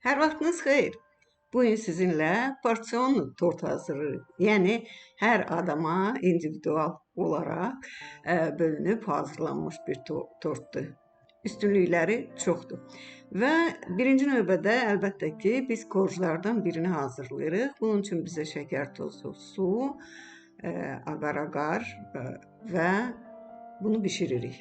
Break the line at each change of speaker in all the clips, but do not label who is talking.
Hər vaxtınız xeyir. Bugün sizinlə porsiyon tort hazırlayırıq. Yəni hər adama individual olaraq bölünüb hazırlanmış bir tortdur. Üstünlükləri çoxdur. Və birinci növbədə əlbəttə ki, biz korjlardan birini hazırlayırıq. Bunun üçün bizə şəkər tozu, su, agar-agar və bunu bişiririk.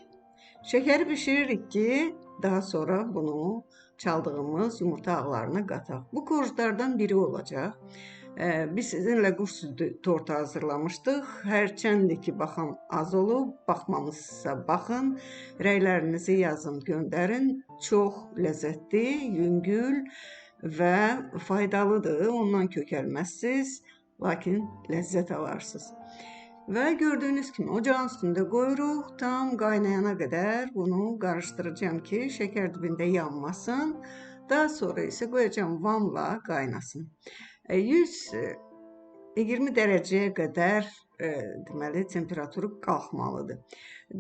Şəkəri bişiririk ki, daha sonra bunu çaldığımız yumurta ağlarına qataq. Bu korjlardan biri olacaq. Biz sizinlə quş südü tortu hazırlamışdıq. Hərçənd ki, baxan az olub, baxmamışsınızsa baxın, rəylərinizi yazın, göndərin. Çox ləzzətli, yüngül və faydalıdır. Ondan kökəlməzsiniz, lakin ləzzət alarsınız. Və gördüyünüz kimi ocağın üstündə qoyuruq. Tam qaynayana qədər bunu qarışdıracağım ki, şəkər dibində yanmasın. Daha sonra isə qoyacağım vanla qaynasın. 120 dərəcəyə qədər deməli temperaturu qalxmalıdır.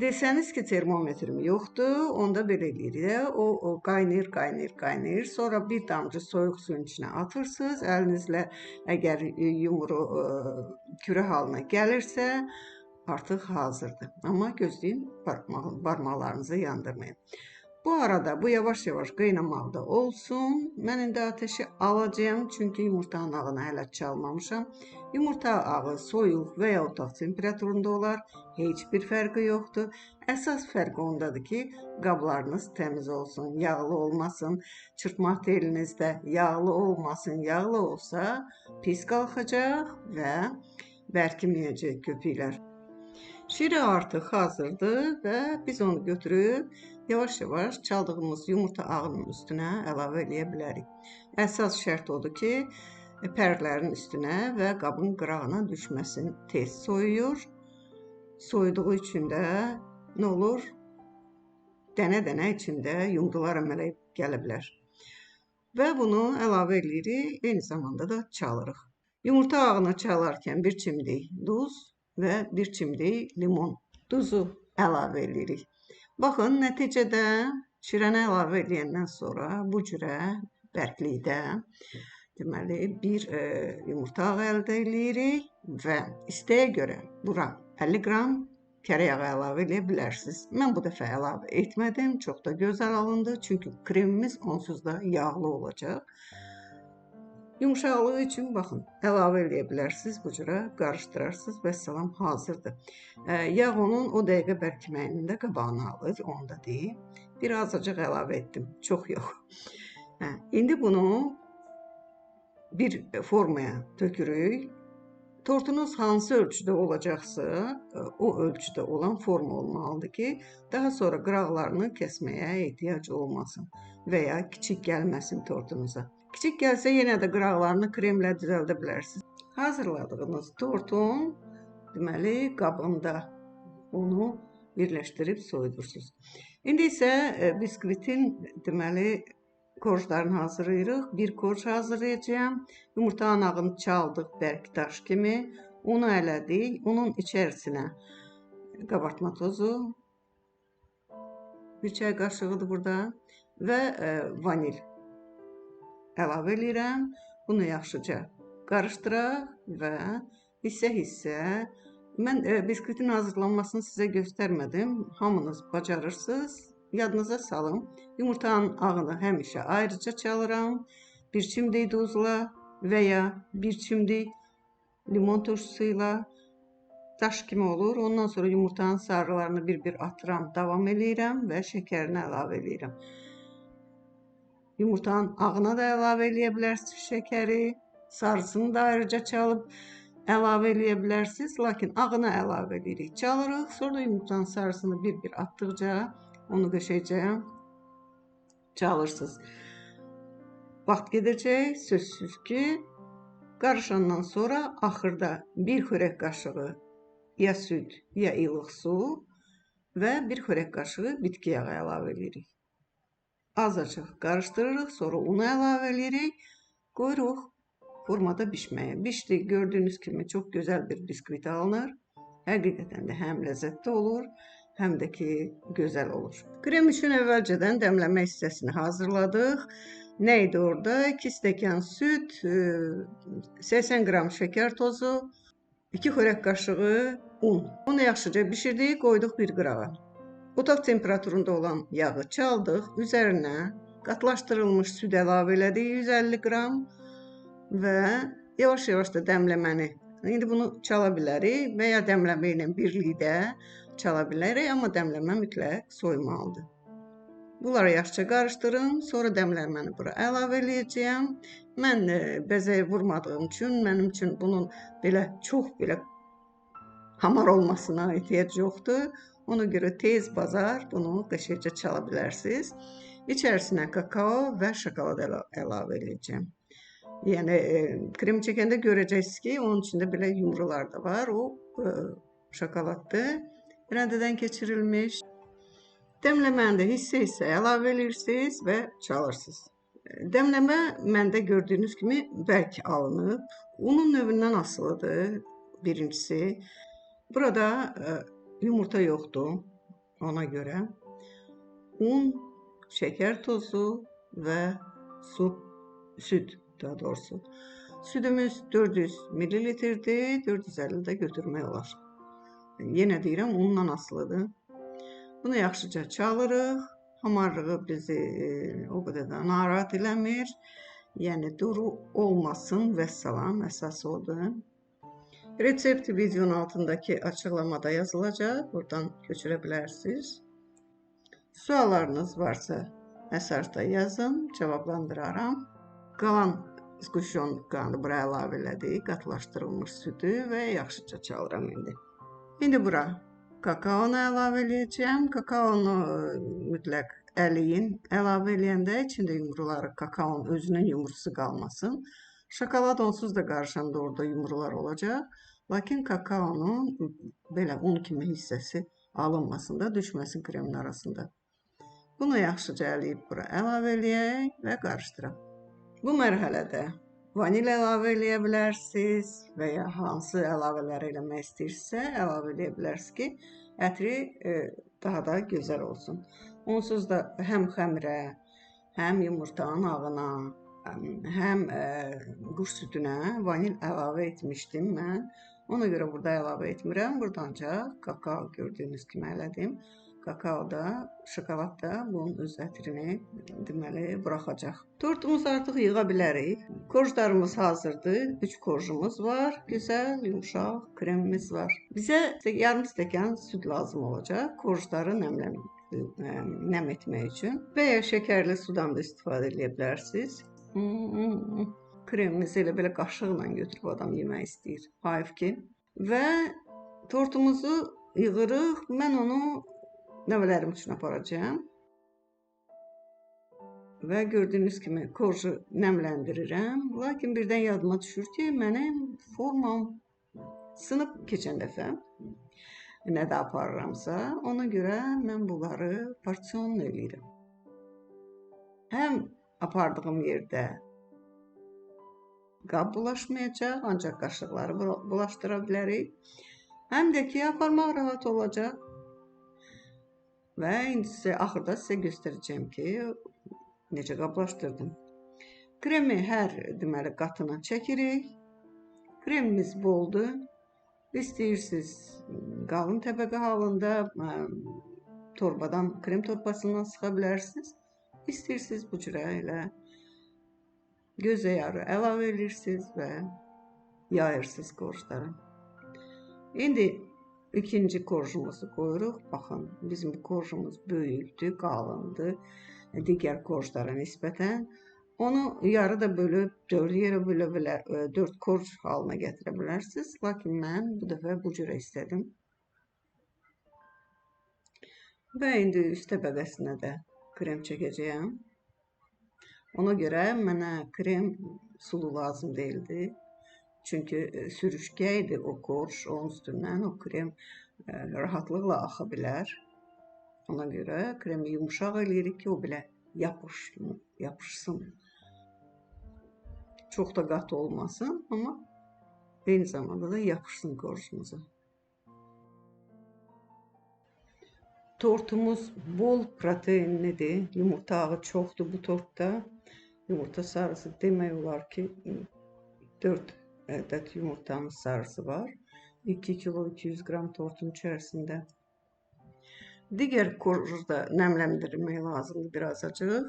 Desəniz ki, termometrim yoxdur, onda belə eləyirik də, o qaynayır, qaynayır, qaynayır. Sonra bir damcı soyuq suyun içinə atırsınız. Əlinizlə əgər yumru kürə halına gəlirsə, artıq hazırdır. Amma gözləyin, barmaqlarınızı yandırmayın. Bu arada bu yavaş-yavaş qaynamaqda olsun. Mən indi ateşi alacağım, çünki yumurtanın ağını hələ çalmamışam. Yumurta ağı soyuq və ya otaq temperaturunda olar. Heç bir fərqi yoxdur. Əsas fərq ondadır ki, qablarınız təmiz olsun, yağlı olmasın. Çırpma telinizdə yağlı olmasın. Yağlı olsa pis qalxacaq və bərkiməyəcək köpüklər. Şirə artıq hazırdır və biz onu götürüb yavaş-yavaş çaldığımız yumurta ağının üstünə əlavə eləyə bilərik. Əsas şərt odur ki, pərlərin üstünə və qabın qırağına düşməsin. Tez soyuyur. Soyuduğu üçün də nə olur? Dənə-dənə içində yumrular əmələ gələ bilər. Və bunu əlavə eləyirik, eyni zamanda da çalırıq. Yumurta ağını çalarkən bir çimdik duz və bir çimdik limon duzu əlavə eləyirik. Baxın, nəticədə şirəni əlavə eləyəndən sonra bu cürə bərklikdə deməli bir yumurta ağı əldə eləyirik və istəyə görə bura 50 qram kərə yağı əlavə eləyə bilərsiniz. Mən bu dəfə əlavə etmədim, çox da gözəl alındı, çünki kremimiz onsuz da yağlı olacaq. Yumuşaqlığı üçün baxın, əlavə eləyə bilərsiniz, bu cürə qarışdırarsınız və salam hazırdır. Yağ onun o dəqiqə bərkiməyinin də qabağını alır, onu da deyim. Bir azacıq əlavə etdim, çox yox. İndi bunu bir formaya tökürük. Tortunuz hansı ölçüdə olacaqsa, o ölçüdə olan forma olmalıdır ki, daha sonra qıraqlarını kəsməyə ehtiyac olmasın və ya kiçik gəlməsin tortunuza. Kiçik gəlsə yenə də qıraqlarını kremlə düzəldə bilərsiniz. Hazırladığınız tortun deməli qabında onu birləşdirib soyudursunuz. İndi isə biskvitin deməli korjlarını hazırlayırıq. Bir korj hazırlayacağım. Yumurtanın ağını çaldıq bərk daş kimi. Unu ələdik. Unun içərisinə qabartma tozu, bir çay qaşığıdır burada və vanil əlavə eləyirəm. Bunu yaxşıca qarışdıraq və hissə-hissə. Mən biskvitin hazırlanmasını sizə göstərmədim. Hamınız bacarırsınız. Yadınıza salın. Yumurtanın ağını həmişə ayrıca çalıram. Bir çimdik duzla və ya bir çimdik limon turşusu ilə daş kimi olur. Ondan sonra yumurtanın sarılarını bir-bir atıram, davam eləyirəm və şəkərini əlavə eləyirəm. Yumurtanın ağına da əlavə eləyə bilərsiniz şəkəri, sarısını da ayrıca çalıb əlavə eləyə bilərsiniz. Lakin ağına əlavə eləyirik, çalırıq. Sonra yumurtanın sarısını bir-bir atdıqca onu qəşəngcə çalırsınız. Vaxt gedəcək, sözsüz ki, qarışandan sonra axırda bir xörək qaşığı ya süd, ya ilıq su və bir xörək qaşığı bitki yağı əlavə eləyirik. Azacıq qarışdırırıq, sonra unu əlavə eləyirik, qoyuruq formada bişməyə. Bişdi, gördüyünüz kimi çox gözəl bir biskvit alınır. Həqiqətən də həm ləzzətli olur, həm də ki gözəl olur. Krem üçün əvvəlcədən dəmləmə hissəsini hazırladıq. Nə idi orada? 2 stəkan süd, 80 qram şəkər tozu, 2 xörək qaşığı un. Onu yaxşıca bişirdik, qoyduq bir qırağa. Otaq temperaturunda olan yağı çaldıq, üzərinə qatlaşdırılmış süd əlavə elədik 150 qram və yavaş-yavaş da dəmləməni. İndi bunu çala bilərik və ya dəmləmə ilə birlikdə çala bilərik, amma dəmləmə mütləq soyumalıdır. Bunları yaxşıca qarışdırın, sonra dəmləməni bura əlavə eləyəcəyəm. Mən bəzəyi vurmadığım üçün mənim üçün bunun belə çox belə hamar olmasına ehtiyac yoxdur. Ona görə tez bazar bunu qəşəngcə çala bilərsiniz. İçərisinə kakao və şokolad əlavə eləyəcəyəm. Yəni krem çəkəndə görəcəksiniz ki, onun içində belə yumrular da var. O şokoladdır. Rəndədən keçirilmiş. Dəmləməni də hissə-hissə əlavə eləyirsiniz və çalırsınız. Dəmləmə məndə gördüyünüz kimi bərk alınıb. Unun növündən asılıdır birincisi. Burada yumurta yoxdur ona görə. Un, şəkər tozu və su, süd daha doğrusu. Südümüz 400 millilitrdir, 450 də götürmək olar. Yenə deyirəm, undan asılıdır. Bunu yaxşıca çalırıq. Hamarlığı bizi o qədər də narahat eləmir. Yəni duru olmasın vəssalam, əsas odur. Resept videonun altındakı açıqlamada yazılacaq. Buradan köçürə bilərsiniz. Suallarınız varsa mesajda yazın, cavablandıraram. Qalan squşonkanı bura əlavə elədik, qatlaşdırılmış südü və yaxşıca çalıram indi. İndi bura kakaonu əlavə eləyəcəyəm. Kakaonu mütləq əliyin. Əlavə eləyəndə içində yumruları, kakaonun özünün yumrusu qalmasın. Şokolad onsuz da qarışanda orada yumrular olacaq. Lakin kakaonun belə un kimi hissəsi alınmasın da, düşməsin kremin arasında. Bunu yaxşıca əliyib bura əlavə eləyək və qarışdıraq. Bu mərhələdə vanil əlavə eləyə bilərsiniz və ya hansı əlavələr eləmək istəyirsə əlavə eləyə bilərsiniz ki, ətri daha da gözəl olsun. Onsuz da həm xəmirə, həm yumurtanın ağına, həm quş südünə vanil əlavə etmişdim mən. Ona görə burada əlavə etmirəm. Burada ancaq kakao gördüyünüz kimi elədim. Kakao da, şokolad da bunun öz ətrini deməli buraxacaq. Tortumuzu artıq yığa bilərik. Korjlarımız hazırdır. 3 korjumuz var. Gözəl, yumşaq kremimiz var. Bizə yarım stəkan süd lazım olacaq korjları nəm etmək üçün. Və ya şəkərli sudan da istifadə edə bilərsiniz. Kremimizi elə belə qaşıqla götürüb adam yemək istəyir. Hayf ki. Və tortumuzu yığırıq. Mən onu nəvələrim üçün aparacağam. Və gördüyünüz kimi korju nəmləndirirəm. Lakin birdən yadıma düşür ki, mənim formam sınıb keçən dəfə. Nə də aparıramsa, ona görə mən bunları porsiyon eləyirəm. Həm apardığım yerdə qab bulaşmayacaq, ancaq qaşıqları bulaşdıra bilərik. Həm də ki, aparmaq rahat olacaq. Və indi sizə, axırda sizə göstərəcəyim ki, necə qablaşdırdım. Kremi hər deməli qatına çəkirik. Kremimiz boldur. İstəyirsiniz qalın təbəqə halında torbadan, krem torbasından sıxa bilərsiniz. İstəyirsiniz bu cürə elə göz ayarı əlavə edirsiniz və yayırsınız korjları. İndi ikinci korjumuzu qoyuruq. Baxın, bizim bu korjumuz böyükdür, qalındır digər korjlara nisbətən. Onu yarı da bölüb, 4 yerə bölə bilər, 4 korj halına gətirə bilərsiniz. Lakin mən bu dəfə bu cürə istədim. Və indi üst təbəqəsinə də krem çəkəcəyəm. Ona görə mənə krem sulu lazım deyildi. Çünki sürüşkə idi o korj, onun üstündən o krem rahatlıqla axa bilər. Ona görə kremi yumuşaq eləyirik ki, o belə yapışsın. Çox da qatı olmasın, amma eyni zamanda da yapışsın korjumuza. Tortumuz bol proteinlidir. Yumurta ağı çoxdur bu tortda. Yumurta sarısı demək olar ki, 4 ədəd yumurtanın sarısı var. 2 kilo 200 qram tortun içərisində. Digər korju da nəmləndirmək lazımdır bir azacıq.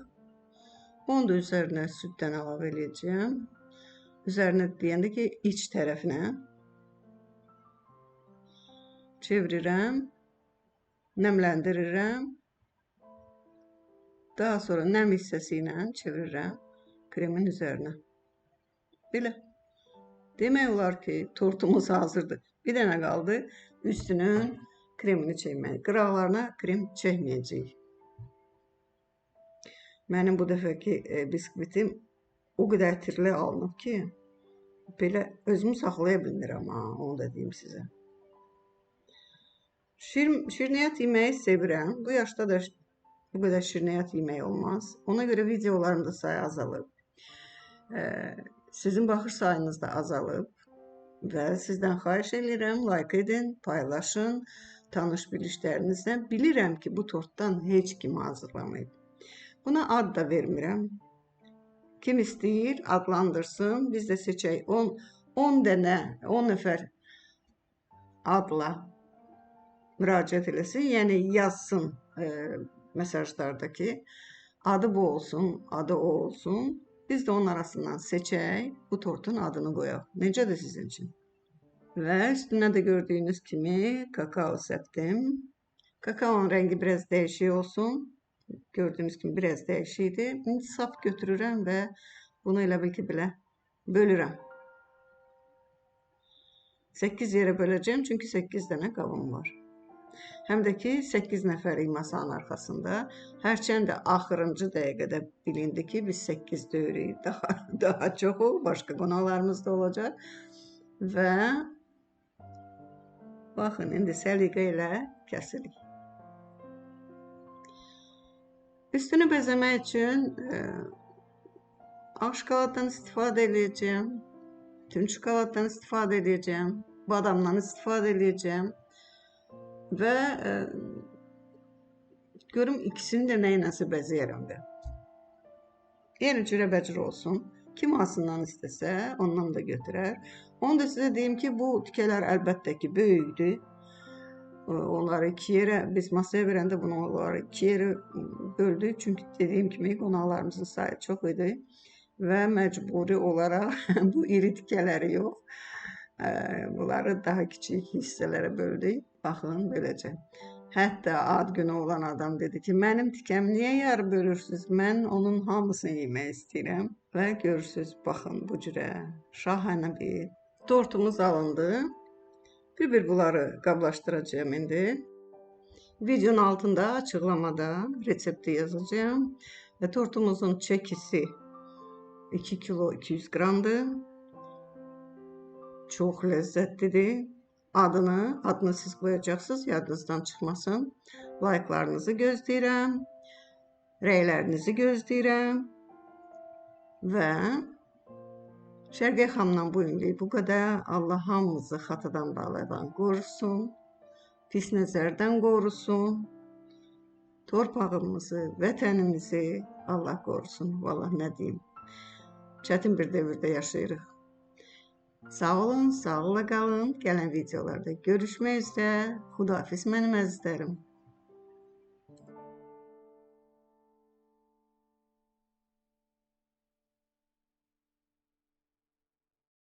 Onu da üzərinə süddən əlavə eləyəcəyəm. Üzərinə deyəndə ki, iç tərəfinə çevirirəm, nəmləndirirəm. Daha sonra nəm hissəsi ilə çevirirəm kremin üzərinə. Belə. Demək olar ki, tortumuz hazırdır. Bir dənə qaldı üstünün kremini çəkmək. Qıraqlarına krem çəkməyəcəyik. Mənim bu dəfəki biskvitim o qədər ətirli alınıb ki, belə özümü saxlaya bilmirəm, ha, onu da deyim sizə. Şirniyyat yeməyi sevirəm. Bu yaşda da bu qədər şirniyyat yemək olmaz. Ona görə videolarım da sayı azalıb. Sizin baxış sayınız da azalıb və sizdən xahiş edirəm, like edin, paylaşın tanış bilişlərinizlə. Bilirəm ki, bu tortdan heç kim hazırlamayıb. Buna ad da vermirəm. Kim istəyir, adlandırsın. Biz də seçək 10 dənə, 10 nəfər adla müraciət eləsin. Yəni, yazsın mesajlardakı adı bu olsun, adı o olsun. Biz də onun arasından seçək, bu tortun adını qoyaq. Necədir sizin üçün? Və üstünə də gördüyünüz kimi kakao səpdim. Kakaonun rəngi biraz dəyişik olsun. Gördüyünüz kimi biraz dəyişikdir. İndi sap götürürəm və bunu elə bil ki, belə bölürəm. 8 yerə böləcəyəm, çünki 8 dənə qabım var. Həm də ki, 8 nəfərik masanın arxasında. Hərçənd də axırıncı dəqiqədə bilindi ki, biz 8 döyürük, daha çoxu, başqa qonaqlarımız da olacaq. Və baxın, indi səliqə ilə kəsirik. Üstünü bəzəmək üçün ağ şokoladdan istifadə edəcəyəm, tünd şokoladdan istifadə edəcəyəm, badamdan istifadə edəcəyəm. Və görüm ikisini də nəyləsə bəzəyərəm də. Yəni cürəbəcür olsun. Kim hansından istəsə, ondan da götürər. Onu da sizə deyim ki, bu tikələr əlbəttə ki, böyükdür. Onları iki yerə, biz masaya verəndə bunu onları iki yerə böldük. Çünki dediyim kimi qonaqlarımızın sayı çox idi. Və məcburi olaraq bu iri tikələri yox, bunları daha kiçik hissələrə böldük. Baxın, beləcə. Hətta ad günü olan adam dedi ki, mənim tikəm niyə yarı bölürsünüz? Mən onun hamısını yemək istəyirəm. Və görürsünüz, baxın bu cürə şahanə bir tortumuz alındı. Bir-bir bunları qablaşdıracağım indi. Videonun altında açıqlamada resepti yazacağım. Və tortumuzun çəkisi 2 kilo 200 qramdır. Çox ləzzətlidir. Adını siz qoyacaqsınız, yadınızdan çıxmasın. Like'larınızı gözləyirəm, rəylərinizi gözləyirəm və Şərqiyə xanımdan bu günlük bu qədər. Allah hamımızı xatadan baladan qorusun, pis nəzərdən qorusun, torpağımızı, vətənimizi Allah qorusun. Vallah nə deyim, çətin bir dövrdə yaşayırıq. Sağ olun, sağlıqla qalın. Gələn videolarda görüşmək üzrə. Xudahafiz mənim əzizlərim.